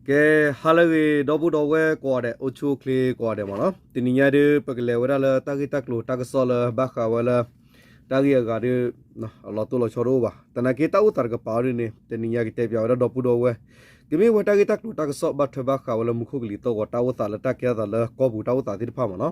ကဲ ဟါလၢအဂ့ၤ ဒီပုၢ်ဒီဝဲၢ်ကိးဂၤဒဲး အိၣ်ဆူၣ်အိၣ်ချ့ကိးဂၤဒဲးမ့ၢ်နီၤ, တနံၤညါဒုး ပကလဲၤဝဲဒၣ်လၢတၢ်ဂ့ၢ်တၢ်ကျိၤတၢ်ကစီၣ်လၢဘၣ်ဃးဝဲလၢ တၢ်ဂ့ၢ်အဂၤဒုး အလီၤတိၢ်လီၤဆီတအိၣ်ဘၣ်. သနာ်က့တၢ်အိၣ်သးတကပၤအံၤဒုးန့ၣ် တနံၤညါကတဲပၠးဝဲဒၣ်ဒီပုၢ်ဒီဝဲၢ် ကမ့ၢ်ဝဲတၢ်ဂ့ၢ်တၢ်ကျိၤတၢ်ကစီၣ်ဘၣ်ထွဲဘၣ်ဃးဝဲလၢမူခိၣ်ကလံၤသီၣ်ဂီၤတၢ်အိၣ်သးလၢတၢ်ကဲထီၣ်သးလၢကီၢ်ပူၤတၢ်အိၣ်သးသ့ၣ်တဖၣ်မ့ၢ်နီၤ.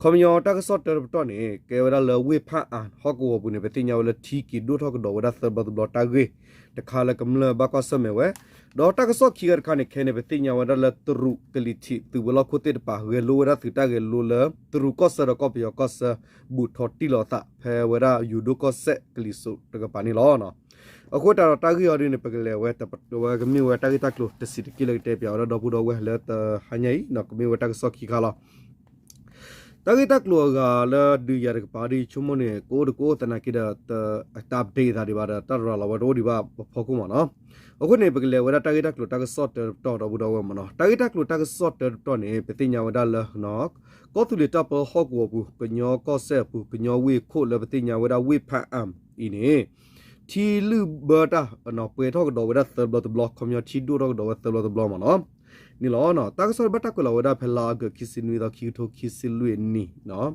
ခီပညီတၢ်ကစီၣ်တၢတပတီၢ်န့ၣ် ကဲဝဲဒၣ်လၢဝ့ၢ်ဖၣ်အၣ်ဟီၣ်ကဝီၤပူၤန့ၣ် ပသ့ၣ်ညါဝဲလၢထံက့ၤဒိၣ်ထီၣ်ကဒီးဝဲဒၣ်သၢဘျီတဘျီတၢ်ဂ့ၢ်တခါလၢကမျၢၢ်ဘၣ်ကွၢ်ဆၢၣ်မဲာ်ဝဲ, ဒီးတၢ်ကစီၣ်ခံဂၤတခါန့ၣ် ခဲအံၤန့ၣ် ပသ့ၣ်ညါဝဲဒၣ်လၢတရူးကလံၤထံးသုးဝဲၤလီၢ်ခိၣ်သ့ၣ်တဖၣ် ဂဲၤလိဝဲဒၣ်သုးတၢ်ဂဲၤလိလၢ တရူးကီၢ်ဆၢဒီးကီၢ်ပယီၤကီၢ်ဆၢ ဘူးထီၣ်တံၢ်လီၤအသးဖဲဝဲဒၣ်ယိၤဒိၣ်ကီၢ်စဲၣ်ကလံၤစိးတကပၤန့ၣ်လီၤ. အဃိသတးဒီးတၢ်ဂ့ၢ်အံၤဒုးန့ၣ် ပကလဲၤဝဲ ဝဲကမ့ၢ်ဝဲတၢ်ဂ့ၢ်တၢ်ကျိၤတဆံးတက့ၢ်လၢကတဲပၠးဝဲဒၣ်ဒီပုၢ်ဒီဝဲၢ်လၢတဟါညါအံၤ ကမ့ၢ်ဝဲတၢ်ကစီၣ်ခံခါလီၤ. တၢ်ဂ့ၢ်တၢ်ကျိၤအဂၤလၢဒုးယၤတကပၤဒုးယဆိကမိၣ်န့ၣ် ကအိၣ်တကအိၣ်သနာ်က့ဒီး တ update သးဒံးဘၣ်ဒီး တၢ်ရၤလီၤဝဲတအိၣ်ဒံးဘၣ်ပဖီခိၣ်မ့ၢ်နီၤ. အဃိန့ၣ် ပကလဲၤဝဲဒၣ်တၢ်ဂ့ၢ်တၢ်ကျိၤတၢ်ကစီၣ်တၢတပတီၢ်ဒီပုၢ်ဒီဝဲၢ်မ့ၢ်နီၤ. တၢ်ဂ့ၢ်တၢ်ကျိၤတၢ်ကစီၣ်တၢတပတီၢ်န့ၣ် ပသ့ၣ်ညါဝဲဒၣ်လၢ ကီၢ်သူလ့ၤတၢ်ပၢဟီၣ်ကဝီၤပူၤ ကညီကီၢ်စဲၣ်အပူၤ ကညီဝ့ၢ်ခိၣ်လၢပသ့ၣ်ညါဝဲဒၣ်ဝ့ၢ်ဖၣ်အၣ်အံၤန့ၣ် ထံလုၢ်ဘၢတၢ် ပှဲၤထီၣ်ကဒီးဝဲဒၣ်သၢဘျီတဘျီ ခီပညီထံဒိၣ်ထီၣ်ကဒီးဝဲသၢဘျီတဘျီမ့ၢ်နီၤ. န့ၣ်လီၤ. တၢ်ကစီၣ်ဘၣ်တၢ်ကွဲးလီၤဝဲဒၣ်ဖဲလါအီကူး ခံဆံနွံသီ ခံကထိခံဆံလွံၢ်အနံၣ်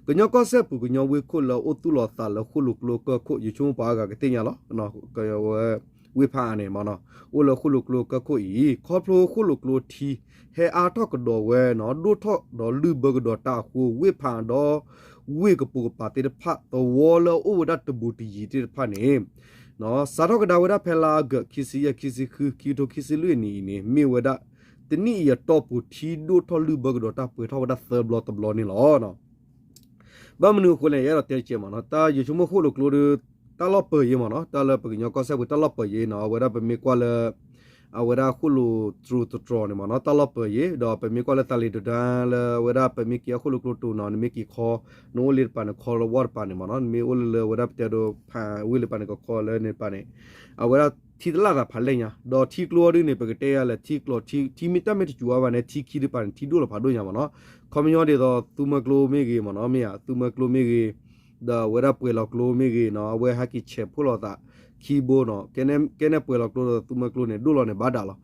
ကညီကီၢ်စဲၣ်ပူၤ ကညီဝ့ၢ်ခိၣ်လၢအိၣ်သူၣ်လီၤသးလၢဃိၣ်လိာ်ကျိကၢၢ်ခိၣ် ယဆိကမိၣ်ပှၤအါဂၤကသ့ၣ်ညါလီၤ. ဝ့ၢ်ဖၣ်အၣ်န့ၣ်မ့ၢ်နီၤ အိၣ်လၢဃိၣ်လိာ်ကျိကၢၢ်ခိၣ်အံၤ ခီဖျိဃိၣ်လိာ်ကျိထံ ဟဲအါထီၣ်ကဒီးဝဲနီၤ ဒိၣ်ထီၣ်ဒီးလုၢ်ဘၢကဒီးတၢ်အဃိ ဝ့ၢ်ဖၣ်အၣ်ဒီး ဝ့ၢ်ကပိာ်ကပၤသ့ၣ်တဖၣ် သဝီလၢအအိၣ်ဝဲဒၣ်တဘူးတယံၤသ့ၣ်တဖၣ်န့ၣ် စးထီၣ်ကဒါဝဲဒၣ်ဖဲလါအီကူး ခံဆံယဲၢ် ခံဆံဃု ခံကထိခံဆံလွံၢ်အနံၣ်အံၤန့ၣ် မ့ၢ်ဝဲဒၣ် တနံၣ်အံၤအတီၢ်ပူၤ ထံဒိၣ်ထီၣ်လုၢ်ဘၢကဒီးတၢ်ပှဲၤထီၣ်ဝဲဒၣ်သၢဘျီတဘျီန့ၣ်လီၤ. ဘၣ်မနုၤအဃိလဲၣ် ယအဲၣ်ဒိးတဲတကဲးမ့ၢ်နီၤ တၢ်ယဆိကမိၣ်ဃိၣ်လိာ်ကျိဒီး တၢ်လီၢ်ပၢၤယ့မ့ၢ်နီၤ တၢ်လၢပကညီကီၢ်စဲၣ်ပူၤ တၢ်လီၢ်ပၢၤယ့နီၤ အဝဲဒၣ်ပမ့ၢ်ကွၢ်လၢ အဝဲဒၣ်ဃိၣ်လိာ်တြိၤတတြီၤန့ၣ်မ့ၢ်နီၤ တၢ်လီၢ်ပၢၤယ့ ဒီးပမ့ၢ်ကွၢ်လၢသးလ့ၤတဒါလၢအဝဲဒၣ်ပမ့ၢ်က့ၤအဃိၣ်လိာ်ကျိတိၤနီၤ နမ့ၢ်က့ၤခီ နအိၣ်လၢတပၤန့ၣ် ခီလၢဝီတပၤန့ၣ်မ့ၢ်နီၤ နမ့ၢ်အိၣ်လၢလၢအဝဲဒၣ်ပတဲဒိးဖးဝ့ၢ်လၢပၤန့ၣ် ခီလၢန့ၣ်တပၤန့ၣ် အဝဲဒၣ်ထံတလၣ်သးဖးလဲၢ်ညါ ဒီးထံကျိအီၤဒုန့ၣ် ပကတဲယၤလဲၣ် ထံကျိ ထံမ့ၢ်တၢ်မ့ၢ်တစူၤအါဘၣ်န့ၣ် ထံခံတပၤန့ၣ် ထံဒိၣ်လီၤဖးဒိၣ်ညါမ့ၢ်နီၤ ခီပညီဒ်သိးသူမွဲကျိမ့ၢ်ဂ့ၤမ့ၢ်နီၤ မ့ၢ်ဧါ သူမွဲကျိမ့ၢ်ဂ့ၤ ဒီးအဝဲဒၣ်ပှဲၤလီၤကျိမ့ၢ်ဂ့ၤနီၤ အဝဲဟဲက့ၤဆဲးဖှိၣ်လိာ်သး ခံဘိနီၤ ကဲန့ၣ်ပှဲၤလီၤကျိဒီးသူမွဲကျိန့ၣ် ဒိၣ်လီၤန့ၣ်ဘၣ်ဒၣ်လီၤ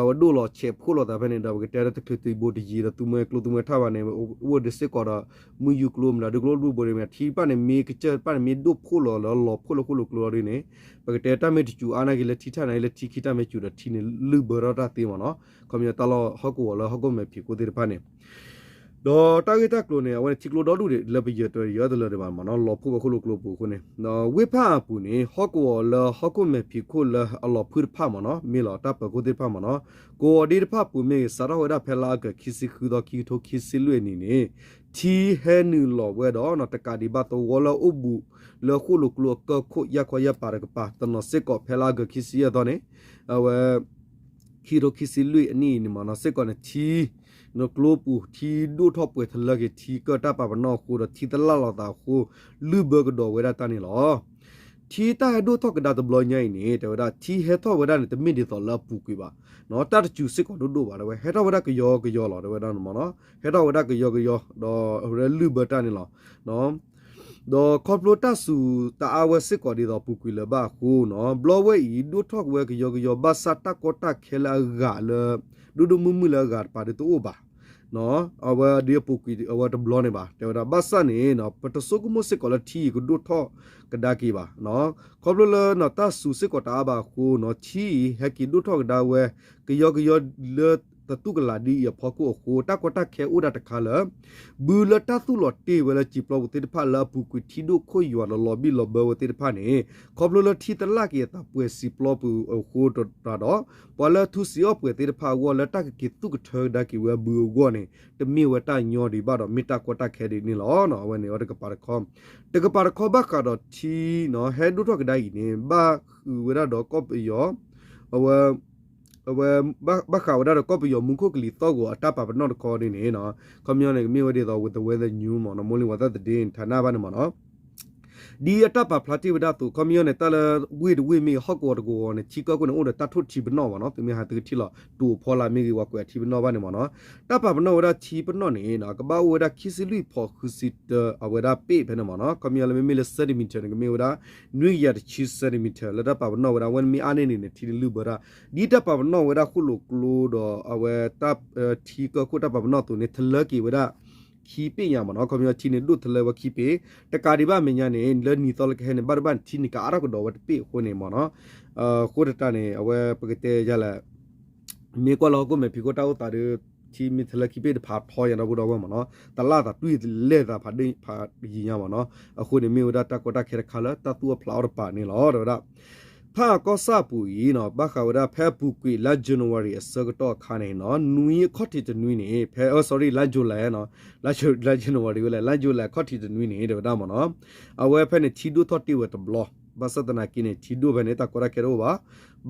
အဝဲဒိၣ်လီၤဆဲးဖှိၣ်လိာ်သးဖဲန့ၣ်ဒီး ပကတဲလၢတချုးသုးဘိတယံၤဒီးသူမွဲကျိသူမွဲထၣ်ဘၣ်န့ၣ် အိၣ်ဒံးစ့ၢ်ကီးဒီး မုၢ်ယူၤကျိမတၤဒုးကျိဒူၣ်ဘိန့ၣ် ထံတဖၣ်န့ၣ် မ့ၢ်ကစၢၢ်တဖၣ်န့ၣ် မ့ၢ်ဒိၣ်ဖှိၣ်လီၤလၢလီၤဖှိၣ်လၢဃိၣ်လိာ်ကျိအီၤဒ်န့ၣ် ပကတဲတၢ်မ့ၢ်တစူၤအါနာ်က့ၤလၢထံထၣ်နာ်က့ၤလၢထံခံတၢ်မ့ၢ်စူၤဒီးထံန့ၣ်လုၢ်ဘၢထီၣ်တၢ်သ့မ့ၢ်နီၤ ခီပညီတၢ်လီၢ်ဟီၣ်ကဝီၤလၢဟီၣ်ခိၣ်မဲာ်ဖံးခိၣ်သ့ၣ်တဖၣ်န့ၣ် ဒီးတၢ်ဂ့ၢ်တၢ်ကျိၤန့ၣ် အဝဲန့ၣ်ထံကျိဒီဒူၣ်ဒံးလၢပယၢၤတယၢၤတလၢာ်ဒံးဘၣ်မ့ၢ်နီၤ လီၤဖှိၣ်ဝဲဃိၣ်လိာ်ကျိပူၤအဃိန့ၣ် ဝ့ၢ်ဖၣ်အၣ်အပူၤန့ၣ် ဟီၣ်ကဝီၤလၢဟီၣ်ခိၣ်မဲာ်ဖံးခိၣ်လၢအလီၤဖုၣ်တဖၣ်မ့ၢ်နီၤ မ့ၢ်လီၤတၢ်ပၢၤခိၣ်သ့ၣ်တဖၣ်မ့ၢ်နီၤ ကဝီၤဒ့တဖၣ်ပူၤမ့ၢ်ဂ့ၤ စးထီၣ်ဝဲဒၣ်ဖဲလါအီကူး ခံဆံဃုသီ ခံကထိခံဆံလွံၢ်အနံၤန့ၣ် ထံဟဲနုာ်လီၤဝဲဒီးနီၤ တကးဒံးဘၣ်သဝီလၢအအိၣ်ဘူးလၢဃိၣ်လိာ်ကျိအကၢၢ်ခိၣ် ယၢ်ခီယၢ်ပၤတကပၤ တနီၤစ့ၢ်ကီးဖဲလါအီကူး ခံဆံယဲၢ်သီန့ၣ် အဝဲ ခံကထိခံဆံလွံၢ်အနံၣ်အံၤန့ၣ်မ့ၢ်နီၤ စ့ၢ်ကီးန့ၣ် ထံ နကျိပူၤ ထံဒိၣ်ထီၣ်ပှဲၤထီၣ်လၢက့ၤ ထံကၢၢ်တၢ်ပာ်ပနီၣ်အဃိဒီး ထံတလၣ်လီၤသးအဃိ လုၢ်ဘၢကဒီးဝဲဒၣ်တၢ်န့ၣ်လီၤ. ထံတၢ်ဟဲဒိၣ်ထီၣ်ကဒါတဘျီညါအံၤန့ၣ် တဲဝဲဒၣ် ထံဟဲထီၣ်ဝဲဒၣ်န့ၣ် တမ့ၢ်ဒ်သိးလၢအပူၤကွံာ်ဘၣ် တၢ်တစူၤစ့ၢ်ကီးဒိၣ်ဒိၣ်ဘၣ် တဲဝဲ ဟဲထီၣ်ဝဲဒၣ်ကယီကယီလီၤ တဲဝဲဒၣ်မ့ၢ်နီၤ ဟဲထီၣ်ဝဲဒၣ်ကယီကယီ ဒီးအဝဲဒၣ်လုၢ်ဘၢတၢ်န့ၣ်လီၤ. ဒီးခီဖျိတၢ်စူၤတအါဝဲစ့ၢ်ကီးဒ်သိးပူၤကွံာ်လၢၤဘၣ်အဃိနီၤ ဘျီဝဲအံၤ ဒိၣ်ထီၣ်ဝဲကယီကယီ ဘၣ်ဆၣ်တၢ်ကီတၢ်ခဲလၢအဂၤလၢ ဒိၣ်ဒိၣ်မုၢ်မုၢ်လၢအဂၤတပၤဒုးတအိၣ်ဘၣ် အဝဲဒ်အပူၤကွံာ်အဝဲတဘျီန့ၣ်ဘၣ် တဲဝဲဒၣ် ဘၣ်ဆၣ်န့ၣ် ပတဆိကမိၣ်စ့ၢ်ကီးလၢထံအံၤကဒိၣ်ထီၣ်ကဒါက့ၤဘၣ် ခီဖျိလၢတၢ်စူၤစ့ၢ်ကီးတအါဘၣ်အဃိနီၤ ထံအံၤဟဲက့ၤဒိၣ်ထီၣ်ကဒါဝဲ ကယီကယီလၢတသူၣ်ကလာ်ဒ်အံၤအဖီခိၣ်အဃိ တၢ်ကီတၢ်ခဲအိၣ်ဒၣ်တခါလၢ ဘုလၢတၢ်သူၣ်လီၤတ့ၢ်ဝဲလၢစံာ်ပျီပူၤသ့ၣ်တဖၣ်လၢအပူၤကွံာ်ထံဒိၣ်ခိၣ်ယွၤလီၤလီၤဘံၣ်လီၤဘၢဝဲသ့ၣ်တဖၣ်န့ၣ် ခီဖျိလၢထံတလၣ်က့ၤအသးပှဲၤစံာ်ပျီပူၤအဃိတၢ်ဒီး ပှၤလၢထူစံာ်အီၣ်ပှဲၤသ့ၣ်တဖၣ်အဂီၢ်လၢတၢ်ကက့ၤသူၣ်ကထၢကဒါက့ၤဝဲအဘုအဂီၢ်န့ၣ် တမ့ၢ်ဝဲတၢ်ညီဒံးဘၣ်ဒီး မ့ၢ်တၢ်ကီတၢ်ခဲဒ်န့ၣ်လီၤ. အဝဲန့ၣ်အတကပၤတခီ တကပၤတခီဘၣ်ဃးဒီးထံ ဟဲဒိၣ်ထီၣ်ကဒါအံၤန့ၣ် ဘၣ်ဃုာ်ဝဲဒၣ်ဒီးကီၢ်ပယီၤ အဝဲ အဝဲ ဘၣ်ဃးဝဲဒၣ်ဒီးကီၢ်ပယီၤမူခိၣ်ကလံၤသီၣ်ဂီၤအတၢ်ပာ်ပနီၣ်တခီဒ်န့ၣ် ခီပညီန့ၣ် ကမ့ၢ်ဝဲဒ်သိး with the weather news မ့ၢ်နီၤ မိုးလေဝသသတင်း ဌာန ဘၣ်န့ၣ်မ့ၢ်နီၤ ဒ်အတၢ်ပာ်ဖျါတ့ၢ်ဝဲဒၣ်အသိး ခီပညီန့ၣ် တၢ်လၢဝ့ၢ်တဝ့ၢ်မ့ၢ်ဂ့ၤ ဟီၣ်ကဝီၤတကဝီၤန့ၣ် ထံကၢၢ်ခိၣ်န့ၣ် အိၣ်ဒီးတၢ်ထိၣ်ထံပနီၣ်မ့ၢ်နီၤ, သုမ့ၢ်ဟးသုကထံၣ်လီၤ တူာ်ဖီလာ်မ့ၢ်ဂ့ၤ ဝဲကွဲးအထံပနီၣ်ဘၣ်န့ၣ်မ့ၢ်နီၤ, တၢ်ပာ်ပနီၣ်ဝဲဒၣ်ထံပနီၣ်န့ၣ် ကဘၣ်အိၣ်ဝဲဒၣ်ခံဆံလွံၢ်ဖီးဃုဆံတၢ အဝဲဒၣ်ပ့ၣ်ဖဲန့ၣ်မ့ၢ်နီၤ, ခီပညီလၢမ့မ့ၢ်လၢ centimeter န့ၣ် ကမ့ၢ်ဝဲဒၣ် နွံကယၤတဆံ centimeter လၢတၢ်ပာ်ပနီၣ်ဝဲဒၣ် အဝဲန့ၣ်မ့ၢ်အါန့ၢ်န့ၣ်န့ၣ် ထံန့ၣ်လုၢ်ဘၢတၢ် ဒ်တၢ်ပာ်ပနီၣ်ဝဲဒၣ်ဃိၣ်လိာ်ကျိဒီး အဝဲတၢ် ထံကၢၢ်ခိၣ်တၢ်ပာ်ပနီၣ်အသိးန့ၣ် ထလၢက့ၤဝဲဒၣ် ခံပ့ၣ်ညါမ့ၢ်နီၤ, ခီပညီထံန့ၣ်ဒိၣ်ထလၢဝဲခံပ့ၣ်, တကးဒံးဘၣ်အမဲာ်ညါန့ၣ် လၢနံၤသီလၢကဟဲန့ၣ် ဘၣ်တဘၣ်န့ၣ် ထံန့ၣ်ကအါထီၣ်ကဒီးဝဲတပ့ၣ်အဃိန့ၣ်မ့ၢ်နီၤ, အဃိသတးန့ၣ် အဝဲပကတဲယၤလဲၣ် မ့ၢ်ကွၢ်လၢဟီၣ်ခိၣ်မဲာ်ဖံးခိၣ်တၢ်အိၣ်သးဒီး ထံမ့ၢ်ထလၢခံပ့ၣ်တဖၣ်ထီယါဒီပုၢ်ဒီဝဲၢ်မ့ၢ်နီၤ, တလၢ်သးတွံၢ်လဲၢ်သးဖးဒိၣ်ဖးယံၤညါမ့ၢ်နီၤ, အဃိန့ၣ်မ့ၢ်ဝဲဒၣ်တၢ်ကီတၢ်ခဲတခါလၢတၢ်သူၣ်အီၣ်ဖျးအီၣ်တပၤန့ၣ်လီၤ တဲဝဲဒၣ် ဖးအကီၢ်ဆၣ်အပူၤအံၤနီၤ ဘၣ်ဃးဝဲဒၣ်ဖဲအပူၤကွံာ်လါ January အဆၢကတီၢ်အခါန့ၣ်နီၤ နွံအခီၣ်ထံးတနွံန့ၣ် ဖဲ sorry လါ July နီၤ, လါ January ဝဲလဲၣ် လါ July အခီၣ်ထံးတနွံန့ၣ် တဲဝဲဒၣ်မ့ၢ်နီၤ, အဝဲဖဲန့ၣ်ထံဒိၣ်ထီၣ်တ့ၢ်ဝဲတဘျီ, ဘၣ်ဆၣ်သနာ်က့န့ၣ် ထံဒိၣ်ဖဲန့ၣ် တၢ်ကီတၢ်ခဲတအိၣ်ဘၣ်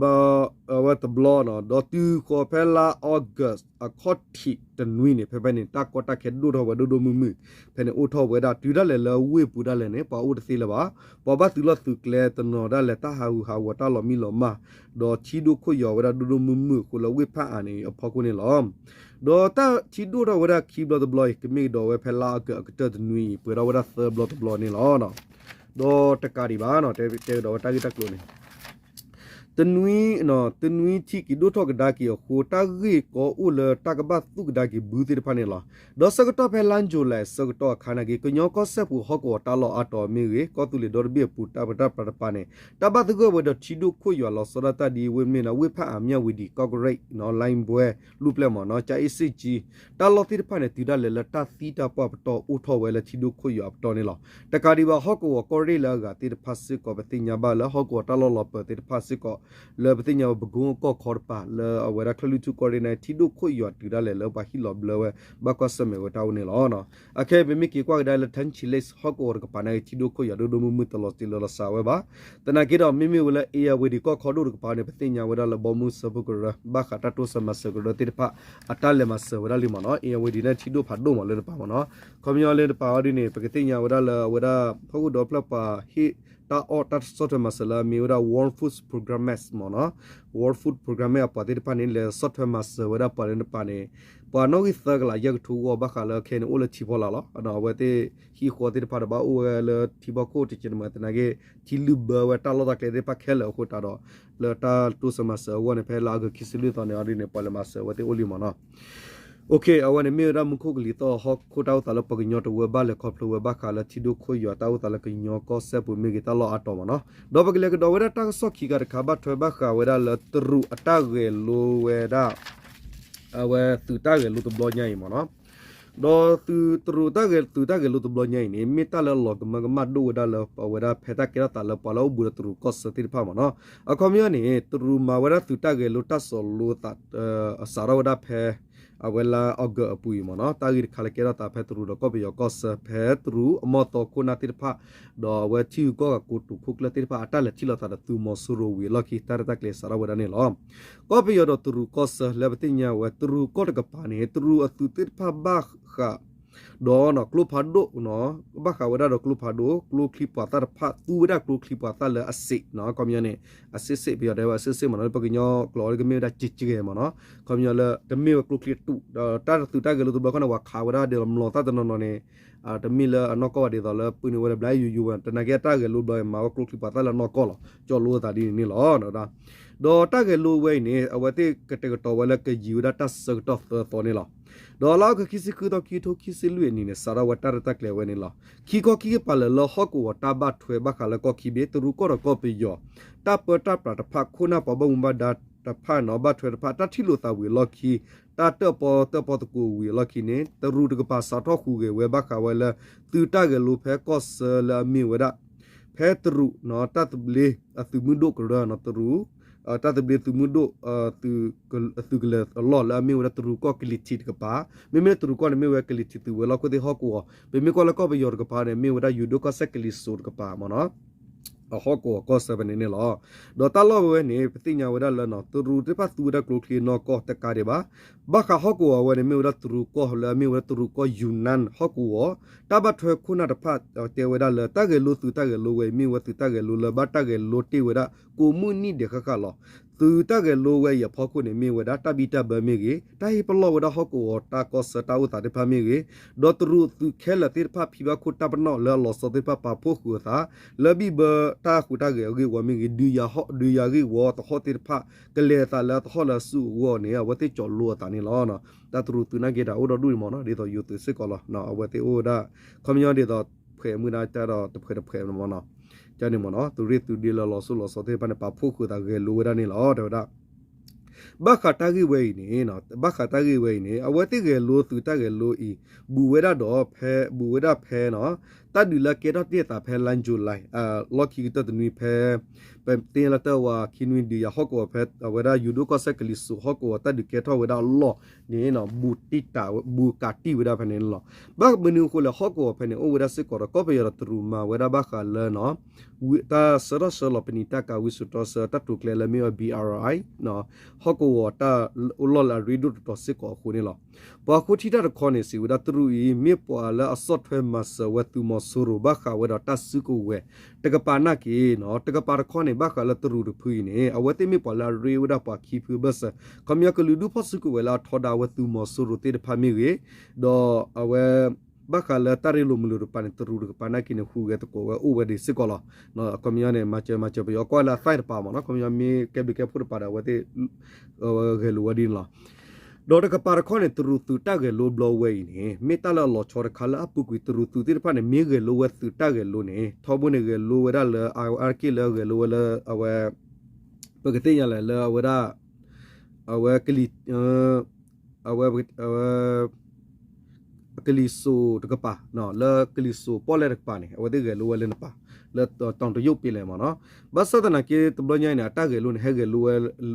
ဘၣ် အဝဲတဘျီနီၤ, ဒီးတုၤဃီၤဖဲလါ August အခီၣ်ထံးတနွံန့ၣ် ဖဲဖဲန့ၣ် တၢ်ကီတၢ်ခဲဒိၣ်ထီၣ်ဝဲဒိၣ်ဒိၣ်မုၢ်မုၢ်, ဖဲန့ၣ်အိၣ်ထီၣ်ဝဲဒၣ် တုၤဒၣ်လဲာ်လၢဝ့ၢ်ပူၤဒၣ်လဲာ်န့ၣ် ပှၤအိၣ်တသ့လၢၤဘၣ်, ပှၤဘၣ်သုးလီၢ်သုးကျဲတနီၤဒၣ်လဲာ် တၢ်ဟးဂူာ်ဟးဂီၤတၢ်လီၤမံလီၤမၢ်, ဒီးထံဒိၣ်ခိၣ်ယွၤဝဲဒၣ်ဒိၣ်ဒိၣ်မုၢ်မုၢ်အဃိလၢဝ့ၢ်ဖးအါန့ၣ်အဖီခိၣ်န့ၣ်လီၤ. ဒီးတၢ်ထံဒိၣ်ထီၣ်ဝဲဒၣ်ခံဘျီတဘျီအံၤ ကမ့ၢ်ကဒီးဝဲဖဲလါအကၢၣ်အကတၢၢ်တနွံအံၤ ပှဲၤထီၣ်ဝဲဒၣ်သၢဘျီတဘျီန့ၣ်လီၤ. ဒီးတကးဒံးဘၣ်နီၤ တဲကဒီးဝဲတၢ်ဂ့ၢ်တၢ်ကျိၤန့ၣ် တနွံ တနွံထံက့ၤဒိၣ်ထီၣ်ကဒါက့ၤအဃိ တၢ်ဂ့ၢ်ကီအိၣ်လၢတၢ်ကဘၣ်သူၣ်ကဒါက့ၤဘုသ့ၣ်တဖၣ်န့ၣ်လီၤ. ဒီးဆၢကတီၢ်ဖဲလါ July အဆၢကတီၢ်အခါနာ်က့ ကညီကီၢ်စဲၣ်ပူၤဟီၣ်ကဝီၤတၢ်လီၢ်အါတီၤမ့ၢ်ဂ့ၤ ကီၢ်သူလ့ၤဒီတဘ့ၣ်အပူၤတၢ်ပၢတၢ်ပြးတပၤန့ၣ် တၢ်ဘၣ်သဂၢၢ်ဝဲဒီးထံဒိၣ်ခိၣ်ယွၤလီၤဆီဒၣ်တၢ်ဒ်ဝ့ၢ်မ့ၢ်နီၤ ဝ့ၢ်ဖးအါ မၠၣ်ဝံၤဒံး ကီၢ်ကရ့ၣ် လါဘဲ လူၢ်ပျဲၢ်မ့ၢ်နီၤ ကၠၤအ့ၣ်စ့ၣ်ကၠံ တၢ်လီၢ်သ့ၣ်တဖၣ်န့ၣ် တုၤဒၣ်လဲာ်လၢတၢ်သံတၢ်ပှၢ်ပတီၢ်အိၣ်ထီၣ်ဝဲလၢထံဒိၣ်ခိၣ်ယွၤအပတီၢ်န့ၣ်လီၤ. တကးဒံးဘၣ် ဟီၣ်ကဝီၤကီၢ်ရ့ၣ်လၢအဂၤသ့ၣ်တဖၣ်စ့ၢ်ကီး ပသ့ၣ်ညါဘၣ်လၢဟီၣ်ကဝီၤတၢ်လီၢ်လီၤပၢၤသ့ၣ်တဖၣ်စ့ၢ်ကီး လၢပသ့ၣ်ညါဝဲပကိအကီၢ်ခီတပၤ လၢအဝဲဒၣ်ချၢၣ်လွံၢ်ထူၣ်ကီၢ်ရ့ၣ်န့ၣ် ထံဒိၣ်ခိၣ်ယွၤတုၤဒၣ်လဲာ်လၢပှၤဟံၣ်လီၤဘျၢဝဲ ဘၣ်ကွၢ်ဆၢၣ်မဲာ်ဝဲတၢ်အိၣ်န့ၣ်လီၤ. အခဲအံၤပမ့ၢ်က့ၤကွၢ်ကဒါလၢ Tanchi Lake ဟီၣ်ကဝီၤတကပၤန့ၣ် ထံဒိၣ်ခိၣ်ယွၤဒိၣ်ဒိၣ်မုၢ်မုၢ်တလီၤစ့လၢလီၤစးဝဲဘၣ်. သနာ်က့ဒီး မ့မ့ၢ်ဝဲလၢ အ့ၣ်ယၣ်ဝ့ၤဒံးကီၢ်ခီဒိၣ်တကပၤန့ၣ် ပသ့ၣ်ညါဝဲဒၣ်လၢဘီမုၢ်စၢဖှိၣ်ကရၢ ဘၣ်ဃးတၢ်တိစၢၤမၤစၢၤကရၢသ့ၣ်တဖၣ် အတၢ်လဲၤမၤစၢၤဝဲဒၣ်လံမ့ၢ်နီၤ. အ့ၣ်ယၣ်ဝ့ၤဒံးန့ၣ် ထံဒိၣ်ဖးဒိၣ်မးလၢတပၤမ့ၢ်နီၤ. ခီပညီလၢတပၤအီၤဒ်န့ၣ် ပကသ့ၣ်ညါဝဲဒၣ်လၢအဝဲဒၣ် ဟီၣ်ခိၣ်ဒီဖျၢၣ်ပှၤဟ့ၣ်တၢ်အီၣ်တၢ်ဆီၣ်ထွဲမၤစၢၤလၢအမ့ၢ်ဝဲဒၣ် World Food Programme မ့ၢ်နီၤ. World Food Programme အပှၤသ့ၣ်တဖၣ်န့ၣ် လဲၤဆီၣ်ထွဲမၤစၢၤဝဲဒၣ်ပှၤလၢတပၤန့ၣ် ပှၤနီၣ်ဂံၢ်သၢကလးယဲၢ်ကထိဂီၢ် ဘၣ်ဃးလၢခဲအံၤန့ၣ် အိၣ်လၢထံဖီလာ်လီၤ. အဝဲသ့ၣ်ဟံၣ်ဃီသ့ၣ်တဖၣ်ဒီးဘၣ်အိၣ်ဝဲလၢထံဖီခိၣ်တက့ၢ်န့ၣ်မ့ၢ်သနာ်က့ ထံလုၢ်ဘၢဝဲတၢ်လီၢ်တၢ်ကျဲသ့ၣ်တဖၣ်ခဲလၢာ်အဃိသတးဒီး လၢတၢ်တိစၢၤမၤစၢၤအဂီၢ်န့ၣ် ဖဲလါအီကူးခံဆံလွံၢ်သီန့ၣ်အီၤဒ်န့ၣ် ပှၤလဲၤမၤစၢၤအဝဲသ့ၣ်အိၣ်လံမ့ၢ်နီၤ. အဝဲန့ၣ်မ့ၢ်ဝဲဒၣ်မူခိၣ်ကလံၤသီၣ်ဟီၣ်ခိၣ်တၢ်အိၣ်သးလၢပှၤကညီတဝၢဘၣ်လဲၤခီဖျိဝဲဘၣ်ဃးလၢထံဒိၣ်ခိၣ်ယွၤ တၢ်အိၣ်သးလၢကညီကီၢ်စဲၣ်ပူၤမ့ၢ်ဂ့ၤ တၢ်လီၢ်အါတီၤမ့ၢ်နီၤ. ဒီးပကလဲၤကဒီးဝဲဒၣ်တၢ်ကစီၣ်ခံခါတခါ ဘၣ်ထွဲဘၣ်ဃးဝဲဒၣ်လၢတရူးအတၢ်ဂဲၤလိဝဲဒၣ် အဝဲသုးတၢ်ဂဲၤလိတဘျီညါအံၤမ့ၢ်နီၤ. ဒီးသုးတရူးတၢ်ဂဲၤ သုးတၢ်ဂဲၤလိတဘျီညါအံၤန့ၣ် မ့ၢ်တၢ်လၢအလီၤကမၢကမၣ်ဒိၣ်ဝဲဒၣ်လၢ အဝဲဒၣ်ဖဲတၢ်ကဲထီၣ်သးလၢပှၤလၢအိၣ်ဘူးဒီးတရူးကီၢ်ဆၢသ့ၣ်တဖၣ်မ့ၢ်နီၤ. အခီပညီန့ၣ် တရူးမၤဝဲဒၣ်သုးတၢ်ဂဲၤလိတၢ်စိးလိသး စးထီၣ်ဝဲဒၣ်ဖဲ အဝဲလါအီကူးအပူၤအံၤမ့ၢ်နီၤ. တၢ်ဂ့ၢ်တခါလၢကဲထီၣ်သးဖဲတရူးဒီးကီၢ်ပယီၤကီၢ်ဆၢ ဖဲတရူးအမီၢ်သီခိၣ်နၢ်သ့ၣ်တဖၣ် ဒီးအဝဲထံဂုၤကီၢ်ဂၤကိတိာ်ခိၣ်ကျၢၢ်သ့ၣ်တဖၣ် အတၢ်လဲၤထံၣ်လိာ်သးဒီးသုးမီၤစိရိၤဝံၤအလီၢ်ခံ တၢ်ရဲၣ်တၢ်ကျဲၤစးထီၣ်ဝဲဒၣ်န့ၣ်လီၤ. ကီၢ်ပယီၤဒီးတရူးကီၢ်ဆၢ လၢပသ့ၣ်ညါဝဲ တရူးကီၢ်တကပၤန့ၣ် တရူးအသုးသ့ၣ်တဖၣ်ဘၣ်ဃး ဒီးကျိဖးဒိၣ် ဘၣ်ဃးဝဲဒၣ်ဒီးကျိဖးဒိၣ် ကျိချံပှၤသၣ်တဖၣ် သူဝဲဒၣ်ကျိချံပှၤသၣ်လၢအစ့းနီၤ. ခီပညီန့ၣ် အစ့းစ့း ပယီၤတဲဝဲအစ့းစ့းမ့ၢ်နီၤ လၢပကညီကျိာ်ကမ့ၢ်ဝဲဒၣ်ကဲကဲမ့ၢ်နီၤ. ခီပညီလၢတမ့ၢ်ဝဲကျိချံအတူး ဒီးတၢ်သုးတၢ်ဂဲၤလိတဘျီခီန့ၣ် ပှၤခးဝဲဒၣ်ဒ်သိး မျိာ်သၣ်တနီၤနီၤန့ၣ် တမ့ၢ်လၢအနီၢ်ကီၢ်ဘၣ်ဒ်သိးလၢပုၢ်န့ၢ်ဝဲဒၣ်ဘျါယိယိဝဲ သနာ်က့တၢ်ဂဲၤလိဘျီအံၤ မၤဝဲကျိချံပှၤသၣ်လၢအနီၢ်ကီၢ်လီၤ. ကၠီလိသးဒ်န့ၣ်န့ၣ်လီၤ. ဒီးတၢ်ဂဲၤလိဝဲအံၤန့ၣ် အဝဲသ့ၣ်ကတဲာ်ကတီၤဝဲလၢကယံာ်ဝဲဒၣ်တၢ်ဆၢကတီၢ်သၢသီန့ၣ်လီၤ. ဒီးလါအီကူးခံဆံဃုသီ ခံကထိခံဆံလွံၢ်အနံၣ်န့ၣ် စးထီၣ်ဝဲတၢ်ရဲၣ်တၢ်ကျဲၤဝဲန့ၣ်လီၤ. ခံခီခံကပၤလၢာ်လၢဟီၣ်ကဝီၤတၢ်ဘၣ်ထွဲဘၣ်ဃးလၢကီၢ်ခံဘ့ၣ် တရူးကီၢ်ဒီးကီၢ်ပယီၤ တၢ်ပၢတၢ်ပြးတဖၣ်ခိၣ်နၢ်ပှၤဘၣ်မူဘၣ်ဒါတဖၣ်နီၤ ဘၣ်ထွဲတဖၣ် တၢ်ထံၣ်လိာ်သးဝံၤအလီၢ်ခံ တၢ်တၢၣ်ပီၣ်တၢၣ်ပီၣ်သကိးဝံၤအလီၢ်ခံန့ၣ် တရူးတကပၤစးထီၣ်ဟူးဂဲၤဝဲဘၣ်ဃးဝဲလၢ သုးတၢ်ဂဲၤလိဖဲကီၢ်ဆၢလၢအမ့ၢ်ဝဲဒၣ် ဖဲတရူး တၢ်သဘျ့အသုးမုၢ်ဒိၣ်ကရၢ တရူး တၢ်သဘျ့သုးမုၢ်ဒိၣ် သုးကလၢၤအလီၢ်လၢအမ့ၢ်ဝဲဒၣ်တရူးကီၢ်ကလံၤထံးတကပၤ မ့မ့ၢ်လၢတရူးကီၢ်န့ၣ် မ့ၢ်ဝဲကလံၤထံးသုးဝဲၤလီၢ်ခိၣ်သ့ၣ်ဟီၣ်ကဝီၤ ပမ့ၢ်ကွၢ်လၢကီၢ်ပယီၤတကပၤန့ၣ် မ့ၢ်ဝဲဒၣ်ယိၤဒိၣ်ကီၢ်စဲၣ်ကလံၤစိးတကပၤမ့ၢ်နီၤ. ဟီၣ်ကဝီၤကီၢ်ဆၢဖဲန့ၣ်န့ၣ်လီၤ. ဒီးတၢ်လီၢ်ဝဲန့ၣ် ပသ့ၣ်ညါဝဲဒၣ်လၢ တရူးသ့ၣ်တဖၣ်သူဝဲဒၣ်ကျိချံနီၢ်ကီၢ်တကးဒံးဘၣ်. ဘၣ်ဃးဟီၣ်ကဝီၤဝဲန့ၣ် မ့ၢ်ဝဲဒၣ်တရူးကီၢ်လၢအမ့ၢ်ဝဲဒၣ်တရူးကီၢ် ယူနန် ဟီၣ်ကဝီၤ တၢ်ဘၣ်ထွဲခိၣ်နၢ်တဖၣ် တဲဝဲဒၣ်လၢ တၢ်ဂဲၤလိသုးတၢ်ဂဲၤလိဝဲအံၤ မ့ၢ်ဝဲသုးတၢ်ဂဲၤလိလၢဘၣ်တၢ်ဂဲၤလိတ့ၢ်ဝဲဒၣ် ကိးမုၢ်နံၣ်ဒဲးဃၣ်ဃၣ်လီၤ. သုးတၢ်ဂဲၤလိဝဲအံၤအဖီခိၣ်န့ၣ် မ့ၢ်ဝဲဒၣ်တၢ်ဘံၣ်တၢ်ဘၢမ့ၢ်ဂ့ၤ, တၢ်ဟ့ၣ်ပလီၢ်ဝဲဒၣ်ဟီၣ်ကဝီၤတၢ်ကီၢ်ဆၢတၢ်အိၣ်သးသ့ၣ်တဖၣ်မ့ၢ်ဂ့ၤ, ဒီးတရူးသုးခဲလၢာ်သ့ၣ်တဖၣ် ဖံဘၣ်ခိၣ်တၢ်ပနီၣ်လၢအလီၤဆီသ့ၣ်တဖၣ် ပာ်ဖှိၣ်ဃုာ်အသး လၢဘံၣ်ဘၢတၢ်ဟူးတၢ်ဂဲၤအဂ့ၢ်ဝီမ့ၢ်ဂ့ၤ, ဒုးယၤဟီၣ် ဒုးယၤဂ့ၢ်ဝီသဟီၣ်သ့ၣ်တဖၣ် ကလဲၤအသးလၢအသဟီၣ်လၢအစုအဂီၢ်န့ၣ် အဝဲသ့ၣ်ကၠီလိအသးန့ၣ်လီၤ. တၢ်တရူးသုးနာ်က့တၢ်အိၣ်ဒီးဒူၣ်န့ၣ်မ့ၢ်နီၤ, ဒ်သိးယိၤသုးစ့ၢ်ကီးလီၤ. အဝဲသ့ၣ်အိၣ်ဝဲဒၣ် ခီပညီဒ်သိး ဖှဲးမုၢ်ဒၣ်တၢ်ဒီးတဖှဲးတဖှဲးမ့ၢ်နီၤ, ကန့ၣ်မ့ၢ်နီၤ, သုးရ့ၣ်သုးဒ့လၢလီၤစိၤလီၤဆီသ့ၣ်တဖၣ်န့ၣ် ပာ်ဖှိၣ်ဃုာ်သးဂဲၤလိဝဲဒၣ်န့ၣ်လီၤ တဲဝဲဒၣ် ဘၣ်ဃးတၢ်ဂ့ၢ်ဝဲအံၤန့ၣ်, ဘၣ်ဃးတၢ်ဂ့ၢ်ဝဲအံၤန့ၣ် အဝဲသ့ၣ်ဂဲၤလိသုးတၢ်ဂဲၤလိအံၤ ဘူးဝဲဒၣ်ဒီးဖဲ ဘူးဝဲဒၣ်ဖဲနီၤ, တၢ်ဒုးလၢကဲထီၣ်တ့ၢ်အသးဖဲလါ July လီၢ်ခံကတၢၢ်တနွံဖဲ ပသ့ၣ်ညါလၢတၢ်ဝၤခံနွံဒုးယၤဟီၣ်ကဝီၤဖဲ အဝဲဒၣ်ယိၤဒိၣ်ကီၢ်စဲၣ်ကလံၤစိးဟီၣ်ကဝီၤတၢ်ဒုးကဲထီၣ်ဝဲဒၣ်အလီၢ်န့ၣ် ဘူးကးတံၢ်ဝဲဒၣ်ဖဲန့ၣ်လီၤ. ဘၣ်မနုၤအဃိလဲၣ် ဟီၣ်ကဝီၤဖဲန့ၣ် အိၣ်ဝဲဒၣ်စ့ၢ်ကီးဒီး ကီၢ်ပယီၤဒီးတရူးမၤဝဲဒၣ်ဘၣ်ဃးလၢနီၤ တၢ်ဆှၢထီၣ်ဆှၢလီၤပနံာ်တၢ်ကၤဝံစိာ်တီဆှၢတၢ်တိာ်ကျဲလၢမ့ၢ်ဝဲ ဘံၣ်အၣ်ရၣ်အံၣ် ဟီၣ်ကဝီၤတၢ်အိၣ်လီၢ်လၢအရ့ဒိၣ်တတီၤစ့ၢ်ကီးအဃိန့ၣ်လီၤ. ပှၤဃိထံတၢ်တခီန့ၣ် စံးဝဲဒၣ်တရူးအံၤ မ့ၢ်ပှၤလၢအဆီၣ်ထွဲမၤစၢၤဝဲသုးမီၤစိရိၤဘၣ်ဃးဝဲဒီးတၢ်စုကဝဲၤ တကပၤနာ်က့နီၤ တကပၤတခီန့ၣ် ဘၣ်ဃးလၢတရူးတဖုအံၤန့ၣ် အဝဲသ့ၣ်မ့ၢ်ပှၤလၢအရ့ဝဲဒၣ်ပှၤခံဖုအဘၢၣ်စၢၤ ခီပညီကလုာ်ဒူၣ်ဖီၣ်စုကဝဲၤလၢအထီဒါဝဲသုးမီၤစိရိၤသ့ၣ်တဖၣ်မ့ၢ်ဂ့ၤ, ဒီးအဝဲ ဘၣ်ဃးလၢတၢ်ရ့လိာ်မုာ်လိာ်တကပၤန့ၣ် တရူးတကပၤနာ်က့န့ၣ် ဟူးဂဲၤသကိးဝဲအိၣ်ဝဲဒၣ်စ့ၢ်ကီးလီၤ. ခီပညီန့ၣ် မၤစၢၤမၤစၢၤပယီၤကွၢ်လၢအသၣ်တပၤမ့ၢ်နီၤ ခီပညီမ့ၢ်ကဲဘျုးကဲဖှိၣ်တပၤဒီး အဝဲသ့ၣ် ဂဲၤလိာ်ဝဲဒ်န့ၣ်လီၤ. ဒီးတကပၤတခီန့ၣ် တရူးသုးတၢ်ဂဲၤလိဘျီဝဲအံၤန့ၣ် မ့ၢ်တၢ်လၢအလီၤဆီတခါလၢအပူၤကွံာ် တရူးသုးသ့ၣ်တဖၣ်န့ၣ် မ့ၢ်ဂဲၤလိဝဲသုးတၢ်ဂဲၤလိန့ၣ် ထီဘိန့ၣ်ဂဲၤလိဝဲဒၣ်လၢ အါတက့ၢ်လၢဂဲၤလိဝဲလၢအဝဲ ပကသ့ၣ်ညါလဲၣ်လၢအဝဲဒၣ် အဝဲကလံၤ အဝဲ ကလံၤစိးတကပၤ လၢကလံၤစိးပီၣ်လဲၣ်တကပၤန့ၣ် အဝဲသ့ၣ်ဂဲၤလိဝဲလၢနပၤ လၢတီၤတယိၣ်ပ့လဲၣ်မ့ၢ်နီၤ. ဘၣ်ဆၣ်သနာ်က့တဘျီညါအံၤန့ၣ် အတၢ်ဂဲၤလိန့ၣ် ဟဲဂဲၤလိဝဲ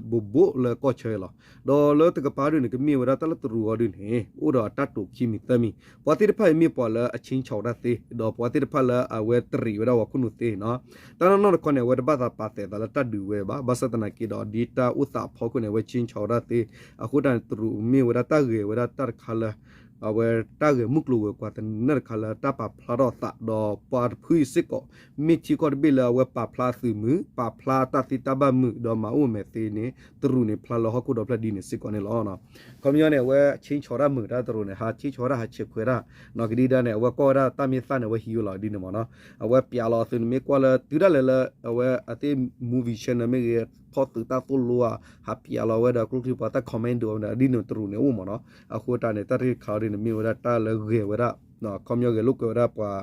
ဘူးဘူးလၢကီၢ်ဆၢလီၤ. ဒီးလၢတကပၤဒုန့ၣ် ကမ့ၢ်ဝဲဒၣ်တၢ်လၢတရူးအီၤဒုန့ၣ် အိၣ်ဒီးအတၢ်တိာ်ခံမံၤသၢမံၤ ပှၤသ့ၣ်တဖၣ်အံၤမ့ၢ်ပှၤလၢအဆ့ဆီၣ်တၢ်သ့ ဒီးပှၤသ့ၣ်တဖၣ်လၢအဝဲတရံးဝဲဒၣ်ပှၤခိၣ်နူာ်သ့နီၤ. တၢ်နီၢ်နီၢ်တခီန့ၣ် အဝဲတဘၣ်သးပာ်သးလၢတၢ်ဒုးဝဲဘၣ်. ဘၣ်ဆၣ်သနာ်က့ဒီး ဒ်တၢ်အိၣ်သးအဖီခိၣ်န့ၣ် အဝဲဆ့ဆီၣ်ဝဲဒၣ်သ့. အဃိတၢ်န့ၣ် တရူးမ့ၢ်ဝဲဒၣ်တၢ်ဂဲၤဝဲဒၣ်တၢ်တခါလၢ အဝဲတၢ်ဂဲၤမုၢ်ကျိၤဝဲၤကွာ်သနၢၣ်တခါလၢတၢ်ပာ်ဖျါထီၣ်အသး ဒီးပှၤတဖုအံၤစ့ၢ်ကီး မ့ၢ်ထံကီၢ်တဘ့ၣ်လၢအဝဲပာ်ဖျါအသုးမုၢ် ပာ်ဖျါအတၢ်သ့တၢ်ဘၣ်မုာ် ဒီးမၤအိၣ်မဲာ်သ့န့ၣ် တရူးန့ၣ်ဖျါလၢဟီၣ်ခိၣ်ဒီဖျၢၣ်ဒ်န့ၣ်စ့ၢ်ကီးန့ၣ်လီၤ. ခီပညီန့ၣ် အဝဲဆ့ဆီၣ်တၢ်မုာ်တၢ်တရူးန့ၣ် ဟးဆ့ဆီၣ်တၢ်ဟးဆဲးခွဲးတၢ် နီၢ်ကဒံဒၣ်န့ၣ် အဝဲကွၢ်ဝဲဒၣ်တၢ်မ့ၢ်သၣ်န့ၣ် အဝဲဟံးဝဲလီၤဒ်န့ၣ်မ့ၢ်နီၤ. အဝဲပျးလီၤအသုးန့ၣ် မ့ၢ်ကွၢ်လၢတုၤဒၣ်လဲာ်လၢ အဝဲအသ့ၣ် movie channel မ့ၢ်ဂ့ၤ ဖီၣ်သုးတၢ်သိၣ်လိဧါ ဟးပျးလီၤဝဲဒီးကျိချံပှၤတၢ် commando ဒ်န့ၣ်တရူးန့ၣ်အိၣ်မ့ၢ်နီၤ. အဃိတၢ်န့ၣ် တၢ်တခါအီၤဒ်န့ၣ် မ့ၢ်ဝဲဒၣ်တၢ်လၢဂဲၤဝဲဒၣ် ခီပညီဂဲၤလိာ်ကွဲဝဲဒၣ်ပှၤ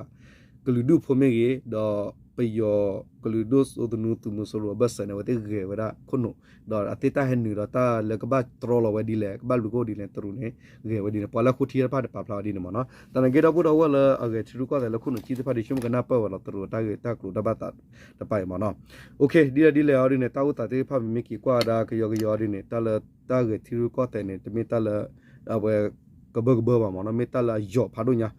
ကလုာ်ဒူၣ်ဖိမ့ၢ်ဂ့ၤ ဒီးပယီၤကလုာ်ဒိၣ်စိသနူသုးမုၢ်စိရိၤအဘၢၣ်စၢၤန့ၣ် အဝဲသ့ၣ်ဂဲၤဝဲဒၣ်ခိၣ်နူာ် ဒီးအသ့ၣ်တၢ်ဟဲနုာ်ဒီးတၢ်လၢကဘၣ်တြီလီၤဝဲဒ်လဲၣ် ကဘၣ်လူၤကအိၣ်ဒ်လဲၣ် တရူးန့ၣ် ဂဲၤဝဲဒ်န့ၣ် ပှၤလၢဃိထံတဖၣ်န့ၣ် ပာ်ဖျါဝဲဒ်န့ၣ်မ့ၢ်နီၤ. တၢ်န့ၣ်က့ဒီပုၢ်ဒီဝဲၢ်လၢအဂဲၤထံရူၢ်ကီၢ်သဲးလၢခိၣ်နူာ်ခံသ့ၣ်တဖၣ် ဒ်ဆိကမိၣ်ကနၢ်ပၢၢ်ဝဲလီၤ တရူးတၢ်ဂ့ၢ်တၢ်ကျိၤတၢ်ဘၣ်သးတဖၣ်အံၤမ့ၢ်နီၤ. ဒ်လဲၣ်ဒ်လဲၣ်အီၤဒ်န့ၣ် တၢ်အိၣ်သးသ့ၣ်တဖၣ်မ့မ့ၢ်က့ၤကွၢ်ဝဲဒၣ်ကယီကယီအီၤဒ်န့ၣ် တၢ်လၢတၢ်ဂဲၤထံရူၢ်ကီၢ်သဲးန့ၣ် တမ့ၢ်တၢ်လၢ အဝဲ ကဘၢကဘၢဘၣ်မ့ၢ်နီၤ မ့ၢ်တၢ်လၢအယီၤဖးဒိၣ်ညါ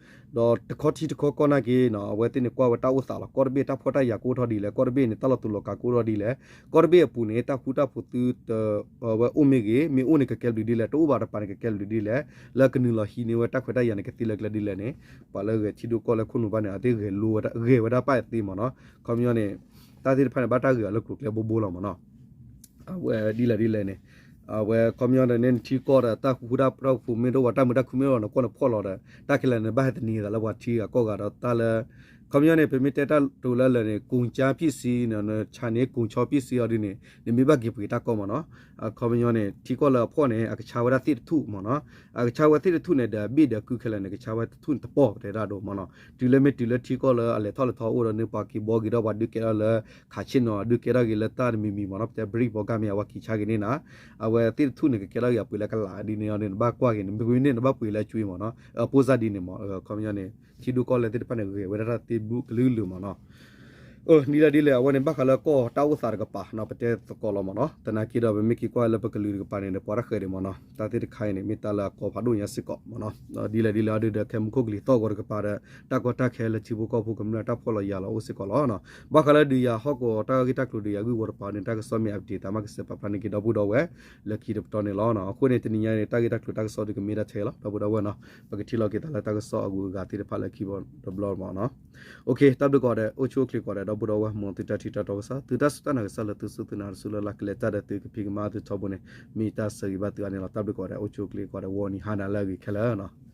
ဒီးတခီထံတခီကီၢ်နာ်က့နီၤ အဝဲသ့ၣ်န့ၣ်ကွၢ်ဝဲတၢ်အိၣ်သးလီၤ ကီၢ်တဘ့ၣ်တၢ်ဖှီၣ်တၢ်ယာ်ကအိၣ်ထီၣ်ဒ်လဲၣ် ကီၢ်တဘ့ၣ်န့ၣ် တၢ်လီၤတူာ်လီၤကာ်ကအိၣ်ထီၣ်ဒ်လဲၣ် ကီၢ်တဘ့ၣ်အပူၤန့ၣ် တၢ်ဃူတၢ်ဖိးသုတ အဝဲအိၣ်မ့ၢ်ဂ့ၤ မ့ၢ်အိၣ်န့ၣ်ကကဲဘျုးဒ်လဲၣ် တအိၣ်ဘၣ်တပၤန့ၣ်ကကဲဘျုးဒ်လဲၣ် လၢကနုာ်လီၤဟံးန့ၢ်ဝဲတၢ်ခွဲးတၢ်ယာ်န့ၣ် ကသ့လၢကျဲဒ်လဲၣ်န့ၣ် ပှၤလၢဂဲၤထံဒိၣ်ကီၢ်လၢခိၣ်နူာ်ဘၣ်န့ၣ် အသ့ၣ်ဂဲၤလိဝဲဒၣ် ဂဲၤဝဲဒၣ်ပၢ်အသ့မ့ၢ်နီၤ ခီပညီန့ၣ် တၢ်သ့ၣ်တဖၣ်န့ၣ် ဘၣ်တၢ်ဂ့ၤအီၤလၢကျိၤကျဲဘိဘိလီၤမ့ၢ်နီၤ အဝဲဒ်လဲၣ်ဒ်လဲၣ်န့ၣ် အဝဲခီပညီဒီးန့ၣ် နထံကီၢ်ဒီးတၢ်ဃူတၢ်ဖိးမ့ၢ်တအိၣ်ဘၣ် တၢ်မုာ်တၢ်ခုမ့ၢ်တအိၣ်ဘၣ် နကွၢ်နဖှီၣ်လီၤဒီး တၢ်ခဲလၢာ်န့ၣ် ဘၣ်ဟဲသန့ၤသးလၢပှၤထံဂၤကီၢ်ဂၤဒီးတၢ်လၢ ခီပညီန့ၣ် ပမ့ၢ်တဲတၢ်တိၤလၢလၢာ်န့ၣ် ကုန်ကြမ်းပစ္စည်း နဆန်နေကုန်ချောပစ္စည်းအီၤဒ်န့ၣ် နမ့ၢ်ဘၣ်က့ၤပှ့ၤတၢ်ကီမ့ၢ်နီၤ ခီပညီန့ၣ် ထံကီၢ်လၢအဖှီၣ်န့ၣ် အကဆါဝဲဒၣ်သ့ၣ်တထူၣ်မ့ၢ်နီၤ အကဆါဝဲသ့ၣ်တထူၣ်န့ၣ်ဒီး အဘ့ၣ်ဒီးကုခဲလၢာ်န့ၣ် ကဆါဝဲတထူၣ်န့ၣ်တပီၢ်တဲဒၣ်ဒိၣ်မ့ၢ်နီၤ တုၤလၢမ့ၢ်တုၤလၢထံကီၢ်လၢအလဲၤထီၣ်လဲၤထီအိၣ်ဒီးန့ၣ် ပှၤက့ၤဘီက့ၤဒီး ပှၤဒုးကဲထီၣ်လၢ ခးဆ့ၣ်နီၤ ဒုးကဲထီၣ်က့ၤလၢတၢ်တမံၤမံၤမ့ၢ်နီၤ ပတဲ ဘရံၣ် ဘီကၢ်မ့ၢ် အဝဲက့ၤဆါက့ၤန့ၣ်နၤ အဝဲသ့ၣ်တထူၣ်န့ၣ် ကကဲထီၣ်က့ၤအပှ့ၤလၢကလးဒ်န့ၣ်အီၤန့ၣ် နဘၣ်ကွၢ်က့ၤန့ၣ် မ့ၢ်ကွၢ်န့ၣ် နဘၣ်ပှ့ၤလၢအကွံမ့ၢ်နီၤ အပိၢ်စၢ်ဒ်န့ၣ်မ့ၢ် ခီပညီန့ၣ် ထံဒိၣ်ကီၢ်လဲၢ်သ့ၣ်တဖၣ်န့ၣ် ဂဲၤဝဲဒၣ်တၢ်သ့ဘုကလုာ်လုာ်မ့ၢ်နီၤ ဒ်လဲၣ်ဒ်လဲၣ် အဝဲန့ၣ် ဘၣ်ဃးလၢကီၢ်တၢ်အိၣ်သးတကပၤနီၤ ပတဲသကိးလီၤမ့ၢ်နီၤ. သနာ်က့ဒီး ပမ့ၢ်က့ၤကွၢ်လၢပကလုာ်တကပၤန့ၣ်ဒီး ပှၤတၢ်ဃဲၤဒံးမ့ၢ်နီၤ. တၢ်သ့ၣ်တခါအံၤန့ၣ် မ့ၢ်တၢ်လၢအကီဖးဒိၣ်ညါစ့ၢ်ကီးမ့ၢ်နီၤ. ဒ်လဲၣ်ဒ်လဲၣ်အဒုဒီး ခဲမုၢ်ခိၣ်ကလံၤသီၣ်ဂီၤတကပၤဒီး တၢ်ကီတၢ်ခဲလၢထံဖိကီၢ်ဖိကမျၢၢ်တၢ်ဖှီၣ်လီၤယာ်လီၤအိၣ်စ့ၢ်ကီးလီၤ. ဘၣ်ဃးလၢဒုးယၤဟီၣ်ကဝီၤတၢ်ဂ့ၢ်တၢ်ကျိၤဒုးယၤဂုၢ်ဝီတကပၤန့ၣ် တၢ်ကစီၣ်မ့ၢ် update သးမၢ်ကစဲးပာ်ဖျါန့ၢ်က့ၤဒီပုၢ်ဒီဝဲၢ် လၢခံတပတီၢ်န့ၣ်လီၤ. အဃိန့ၣ် တနံၤညါန့ၣ် တၢ်ဂ့ၢ်တၢ်ကျိၤတၢ်ကစီၣ်ဒုးကမ့ၢ်ဒၣ်ထဲလီၤ ဒီပုၢ်ဒီဝဲၢ်နီၤ. ပကထံၣ်လိာ်က့ၤသးလၢတၢ်ကစီၣ်အဂုၤအဂၤသ့ၣ်တဖၣ်လၢခံဘျီတဘျီမ့ၢ်နီၤ. တၢ်ဘျုးကိးဂၤဒဲး အိၣ်ဆူၣ်အိၣ်ချ့ကိးဂၤဒဲး ဒီပုၢ်ဒီဝဲၢ် မ်သုတၢ်ထံၣ်တၢ်တီကစၢ် သုတၢ်စူၢ်တၢ်နာ်ကစၢ်လၢသုစူၢ်သုနာ်တစူၢ်လၢ်လၢ် ကလဲၤတၢ်ဒီးသုကဖံးကမၤသုထီဘိန့ၣ် မ့ၢ်တၢ်ဆၢဂ့ၤဘၣ်သုအါန့ၣ်လီၤ. တၢ်ဘျုးကိးဂၤဒဲး အိၣ်ဆူၣ်အိၣ်ချ့ကိးဂၤဒဲး ဝီနံၤဟါနၤလၢအဂ့ၤခဲလၢာ်နီၤ.